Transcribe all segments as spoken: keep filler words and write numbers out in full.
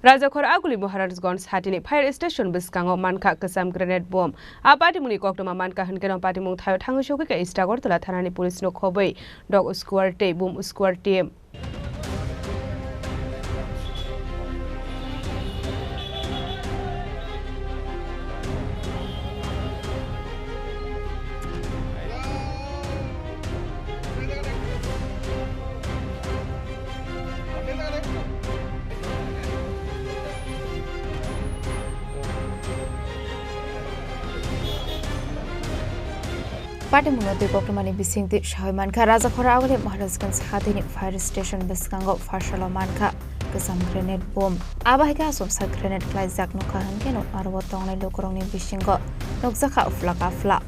Rajakhor Aguli Maharajganj hatini fire station bwskango mankha kwcham grenade bomb. A patimungni koktwma mankha hwnkhe no patimung thaio thangwi sogwi kha East Agartala thanani police no khobwi dog squad tei bomb squad team. Patimungno twi koktwmani bisingtwi sawi mankha, Rajakhor Aguli Maharajganj hatini fire station bwskango pharsalo mankha kwcham grenade bomb. Abo hai khe achomsa grenade khlaijak nokha hwnkhe no aro o tongnai lukurokni bisingo nukjakha uphla kaphla.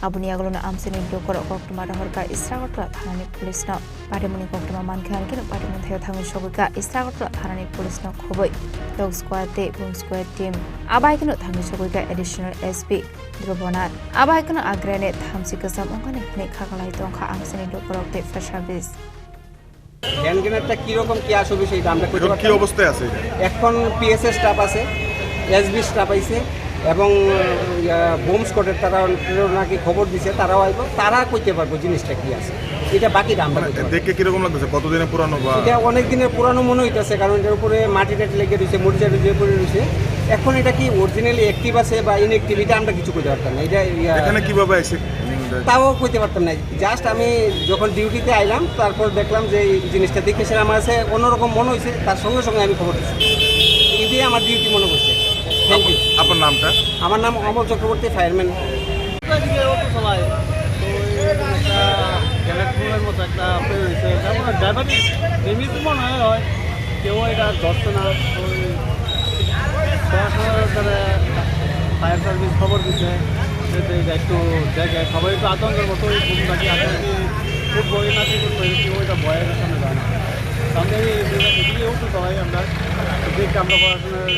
Aboni yagulono amchaini lukurok koktwma rohorkha East Agartala thanani police no. Patimungni koktwma mankha hwnkhe no patimung thaio thangwi sogwikha East Agartala thanani police no khobwi dog squad tei bomb squad team. Abo hai kheno thangwi sogwikha additional S P Dhruvonath. Abo hai kheno a grenade thamchi kwcham wngkha hwnwi khaklai tongkha amchaini lukurok tei fire service. Hand গ্রেনেডটা কীরকম কী আসে বিষয়টা আমরা কইতে এখন কি পারতাম না। অবস্থায় আছে এটা? এখন পিএসএ স্টাফ আছে, এসবি স্টাফ আইছে এবং, ইয়া, বোম স্কোয়াডের তারা নাকি খবর দিছে, তারাও আইবো, তারা কইতে পারবো জিনিসটা কী আছে। এটা বাকিটা আমরা মানে কইতে পারবো না। দেখে কিরকম লাগতেছে? কতদিনের পুরানো বা? এটা অনেক দিনের পুরানো মনে হইতাছে, কারণ এটার উপরে মাটি টাটি লেগে রয়েছে, মরিচা রয়েছে, পড়ে রয়েছে। এখন এটা কি অরিজিনালি অ্যাক্টিভ আছে বা ইনঅ্যাক্টিভ, এটা আমরা কিছু কইতে পারতাম না। এটা, ইয়া, এখানে কিভাবে আইছে? তাও কইতে পারতাম না। জাস্ট আমি যখন ডিউটিতে আইলাম, তারপর দেখলাম যে এই জিনিসটা দেখে সেটা আমার কাছে অন্যরকম মনে হয়েছে, তার সঙ্গে সঙ্গে আমি খবর দিচ্ছি। এটাই আমার ডিউটি মনে করছে। Thank you. আপনার নামটা? আমার নাম অমল চক্রবর্তী, ফায়ারম্যান। এদিকে অটো চালায়, তো এই একটা গ্যারেজ রুমের মতো একটা প্লেন হয়েছে, তারপরে ড্রাইভার ড্যামেজ মনে হয় হয়। কেউ এটা ধরছে না। ওই দশ হাজার করে ফায়ার সার্ভিস খবর দিছে যে, যে এটা একটু দেখে, সবাই একটু আতঙ্কের মতো, ওই খুব নাকি আতঙ্কে, খুব ভয় নাকি করতে হয়েছে, কেউ এটা ভয়ের সামনে যায় না। সামনে এই এদিকে উঠতে সবাই আমরা দেখি, আমরা পড়াশোনায়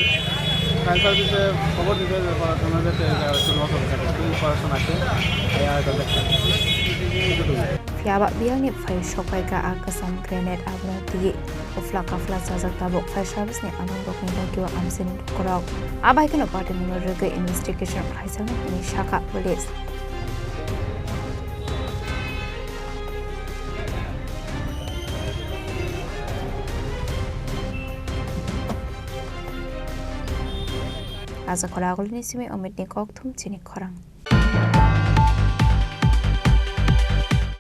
ফায়ার সার্ভিসে খবর দিতে হবে, পড়াশোনা যাতে এটা একটু নজর থাকে, খুবই পড়াশোনা আছে, এই আর এটা দেখতে হবে। Phiya ba biyangni phai sokpai ka a kwcham grenade abono twiwi uphla kaphla chajak tabuk fire service ni amangrokni logi o amchaini lukurok. Abai kheno patimungno rwgwi investigation khlaijaknai hwnwi sakha police. Rajakhor Agulini simi Omitni kokthum chini khorang.